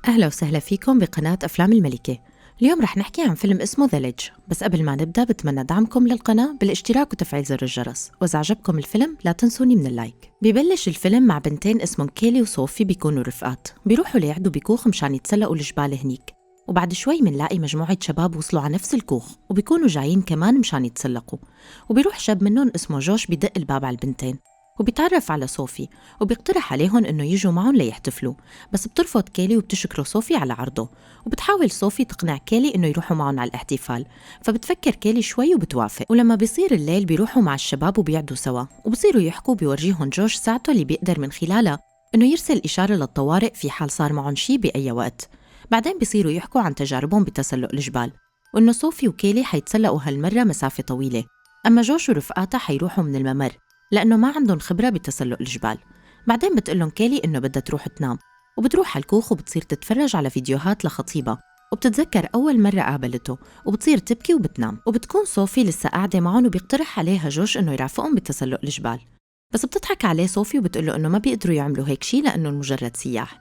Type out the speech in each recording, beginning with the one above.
أهلا وسهلا فيكم بقناة أفلام الملكة. اليوم رح نحكي عن فيلم اسمه The Ledge، بس قبل ما نبدأ بتمنى دعمكم للقناة بالاشتراك وتفعيل زر الجرس، وإذا عجبكم الفيلم لا تنسوني من ال like. ببلش الفيلم مع بنتين اسمهم كيلي وصوفي، بيكونوا رفقات، بيروحوا ليعدوا بكوخ مشان يتسلقوا الجبال هنيك، وبعد شوي منلاقي مجموعة شباب وصلوا على نفس الكوخ وبيكونوا جايين كمان مشان يتسلقوا، وبيروح شاب منهم اسمه جوش بيدق الباب على البنتين وبيتعرف على صوفي وبيقترح عليهم إنه يجوا معهم ليحتفلوا، بس بترفض كيلي وبتشكره صوفي على عرضه، وبتحاول صوفي تقنع كيلي إنه يروحوا معهم على الاحتفال، فبتفكر كيلي شوي وبتوافق. ولما بيصير الليل بيروحوا مع الشباب وبيعدوا سوا وبصيروا يحكوا، بيورجيهم جوش ساعته اللي بيقدر من خلالها إنه يرسل إشارة للطوارئ في حال صار معهم شي بأي وقت. بعدين بيصيروا يحكوا عن تجاربهم بتسلق الجبال، وإنه صوفي وكيلي حيتسلقوا هالمرة مسافة طويلة، أما جوش ورفقاتها حيروحوا من الممر لأنه ما عندهم خبرة بتسلق الجبال. بعدين بتقلهم كيلي إنه بدها تروح تنام، وبتروح على الكوخ وبتصير تتفرج على فيديوهات لخطيبها، وبتتذكر أول مرة قابلته وبتصير تبكي وبتنام. وبتكون صوفي لسه قاعدة معهم وبيقترح عليها جوش إنه يرافقهم بتسلق الجبال، بس بتضحك عليه صوفي وبتقله إنه ما بيقدروا يعملوا هيك شي لأنه مجرد سياح.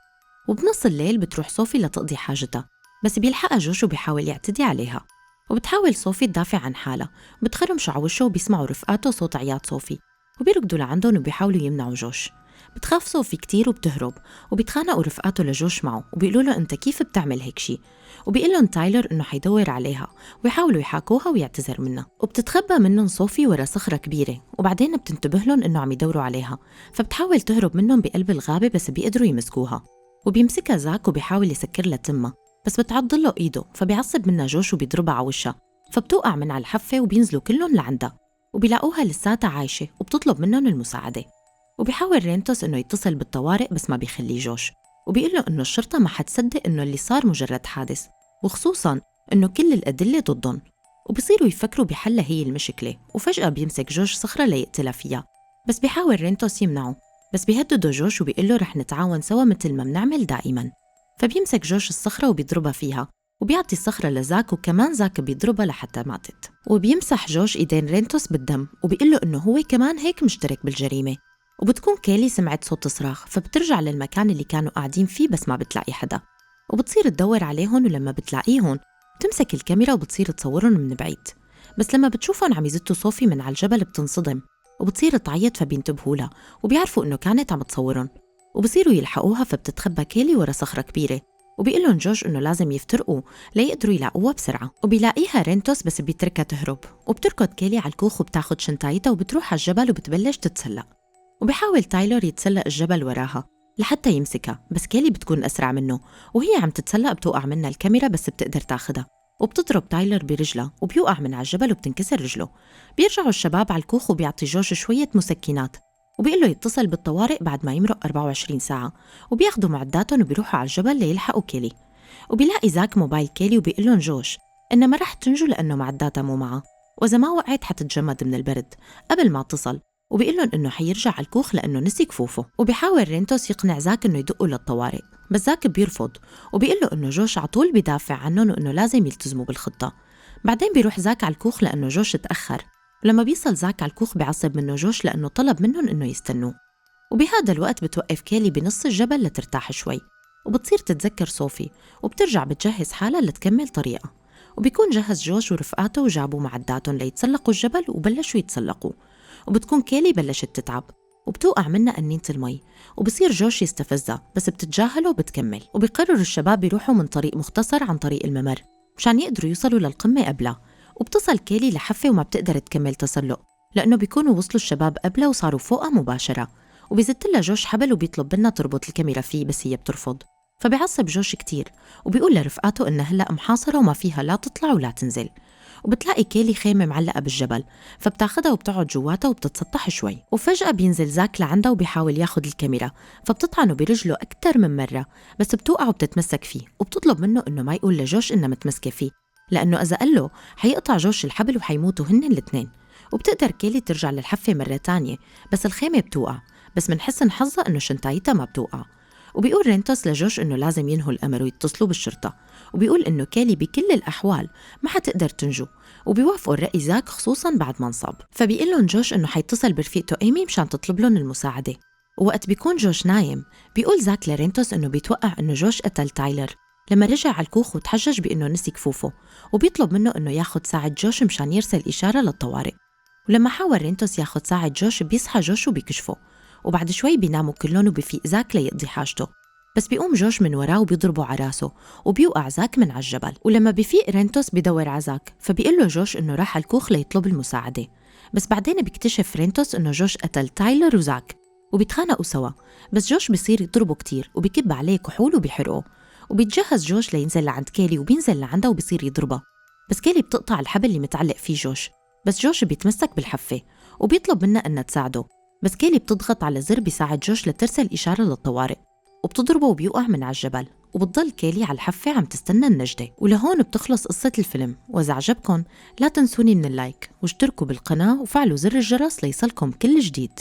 وبنص الليل بتروح صوفي لتقضي حاجتها، بس بيلحقها جوش وبيحاول يعتدي عليها، وبتحاول صوفي تدافع عن حالها، بتخرمش على وشه وبيسمعوا رفقاته صوت عياط صوفي وبيركضوا لعندهم وبيحاولوا يمنعوا جوش. بتخاف صوفي كتير وبتهرب، وبيتخانقوا رفقاته لجوش معه وبيقولوا له أنت كيف بتعمل هيك شي، وبيقول لهم تايلر إنه حيدور عليها ويحاولوا يحاكوها ويعتذر منها. وبتتخبى منهم صوفي ورا صخرة كبيرة، وبعدين بتنتبه لهم إنه عم يدوروا عليها، فبتحاول تهرب منهم بقلب الغابة بس بيقدروا يمسكوها، وبيمسكها زاك وبيحاول يسكر لها تمها، بس بتعض له إيده، فبيعصب منها جوش وبيضربها على وشها، فبتوقع من على الحفة وبينزلوا كلهم لعندها وبيلاقوها لساتها عايشة وبتطلب منهم المساعدة. وبيحاول رينتوس إنه يتصل بالطوارئ بس ما بيخليه جوش، وبيقول له إنه الشرطة ما حتصدق إنه اللي صار مجرد حادث، وخصوصاً إنه كل الأدلة ضدهم، وبصيروا يفكروا بحلها هي المشكلة. وفجأة بيمسك جوش صخرة ليقتلها فيها، بس بيحاول رينتوس يمنعه، بس بيهدده جوش وبيقول له رح نتعاون سوا مثل ما بنعمل دائماً. فبيمسك جوش الصخرة وبيضربها فيها، وبيعطي الصخرة لزاك، وكمان زاك بيضربها لحتى ماتت. وبيمسح جوش إيدين رينتوس بالدم وبيقول له إنه هو كمان هيك مشترك بالجريمة. وبتكون كيلي سمعت صوت صراخ، فبترجع للمكان اللي كانوا قاعدين فيه بس ما بتلاقي حدا، وبتصير تدور عليهم، ولما بتلاقيهم بتمسك الكاميرا وبتصير تصورهم من بعيد، بس لما بتشوفهم عم يزتوا صوفي من على الجبل بتنصدم وبتصير تعيط، فبينتبهوا لها وبيعرفوا إنه كانت عم تصورهم، وبصيروا يلحقوها، فبتتخبى كيلي ورا صخرة كبيرة، وبيقول لهم جوش إنه لازم يفترقوا ليقدروا يلاقوها بسرعة. وبيلاقيها رينتوس بس بيتركها تهرب، وبتركض كيلي على الكوخ وبتاخد شنطايتها وبتروح على الجبل وبتبلش تتسلق. وبيحاول تايلور يتسلق الجبل وراها لحتى يمسكها، بس كيلي بتكون أسرع منه، وهي عم تتسلق بتوقع منها الكاميرا بس بتقدر تاخدها، وبتضرب تايلور برجلها وبيوقع من على الجبل وبتنكسر رجله. بيرجعوا الشباب على الكوخ وبيعطي جوش شوية مسكنات وبيقول له يتصل بالطوارئ بعد ما يمرق 24 ساعة، وبياخدوا معداتهم وبيروحوا على الجبل ليلحقوا كيلي. وبيلاقي زاك موبايل كيلي وبيقول لهم جوش إنه ما رح تنجو لأنه معداتها مو معها، وإذا ما وقعت حتتجمد من البرد قبل ما اتصل، وبيقول لهم إنه حيرجع على الكوخ لأنه نسي كفوفه. وبيحاول رينتوس يقنع زاك إنه يدقوا للطوارئ، بس زاك بيرفض وبيقول له إنه جوش على طول بيدافع عنهم وإنه لازم يلتزموا بالخطة. بعدين بيروح زاك على الكوخ لأنه جوش تأخر، ولما بيصل زاك على الكوخ بيعصب منه جوش لأنه طلب منهم إنه يستنوه. وبهذا الوقت بتوقف كيلي بنص الجبل لترتاح شوي، وبتصير تتذكر صوفي وبترجع بتجهز حالها لتكمل طريقها. وبيكون جهز جوش ورفقاته وجابوا معداتهم ليتسلقوا الجبل وبلشوا يتسلقوا، وبتكون كيلي بلشت تتعب وبتوقع منها قنينة المي، وبصير جوش يستفزها بس بتتجاهله وبتكمل. وبيقرروا الشباب يروحوا من طريق مختصر عن طريق الممر مشان يقدروا يوصلوا للقمة قبلها. وبتصل كيلي لحفة وما بتقدر تكمل تسلق لأنه بيكونوا وصلوا الشباب قبلها وصاروا فوقها مباشرة. وبيزت لها جوش حبل وبيطلب منها تربط الكاميرا فيه بس هي بترفض، فبيعصب جوش كتير وبيقول لرفقاته إنها هلأ محاصرة وما فيها لا تطلع ولا تنزل. وبتلاقي كيلي خيمة معلقة بالجبل، فبتاخدها وبتقعد جواتها وبتتسطح شوي. وفجأة بينزل زاك لعندها وبيحاول ياخد الكاميرا، فبتطعنه برجله أكتر من مرة بس بتوقع وبتتمسك فيه، وبتطلب منه إنه ما يقول لجوش إنها متمسكة فيه لأنه إذا قال له حيقطع جوش الحبل وحيموتوا هن الاثنين. وبتقدر كيلي ترجع للحفة مرة تانية بس الخيمة بتوقع، بس من حسن حظها إنه شنطايتها ما بتوقع. وبيقول رينتوس لجوش إنه لازم ينهوا الأمر ويتصلوا بالشرطة، وبيقول إنه كيلي بكل الأحوال ما حتقدر تنجو، وبيوافقوا الرأي زاك خصوصاً بعد ما انصاب. فبيقول لهم جوش إنه حيتصل برفيقته إيمي مشان تطلب لهم المساعدة. ووقت بيكون جوش نايم بيقول زاك لرينتوس إنه بيتوقع إنه جوش قتل تايلر لما رجع على الكوخ وتحجج بإنه نسي كفوفه، وبيطلب منه إنه ياخد ساعة جوش مشان يرسل إشارة للطوارئ. ولما حاول رينتوس ياخد ساعة جوش بيصحى جوش وبيكشفه، وبعد شوي بيناموا كلهم وبيفيق زاك ليقضي حاجته، بس بيقوم جوش من وراه وبيضربه على راسه وبيوقع زاك من على الجبل. ولما بيفيق رينتوس بيدور على زاك، فبيقول له جوش إنه راح على الكوخ ليطلب المساعدة، بس بعدين بيكتشف رينتوس إنه جوش قتل تايلر وزاك وبيتخانقوا سوا، بس جوش بيصير يضربه كتير وبيكب عليه كحول وبيحرقه. وبيتجهز جوش لينزل لعند كيلي وبينزل لعندها وبيصير يضربها، بس كيلي بتقطع الحبل اللي متعلق فيه جوش، بس جوش بيتمسك بالحفة وبيطلب منها إنها تساعده، بس كيلي بتضغط على زر بيساعد جوش لترسل إشارة للطوارئ وبتضربه وبيوقع من على الجبل، وبتضل كيلي على الحفة عم تستنى النجدة. ولهون بتخلص قصة الفيلم. وإذا عجبكم لا تنسوني من ال like واشتركوا بالقناة وفعلوا زر الجرس ليصلكم كل جديد.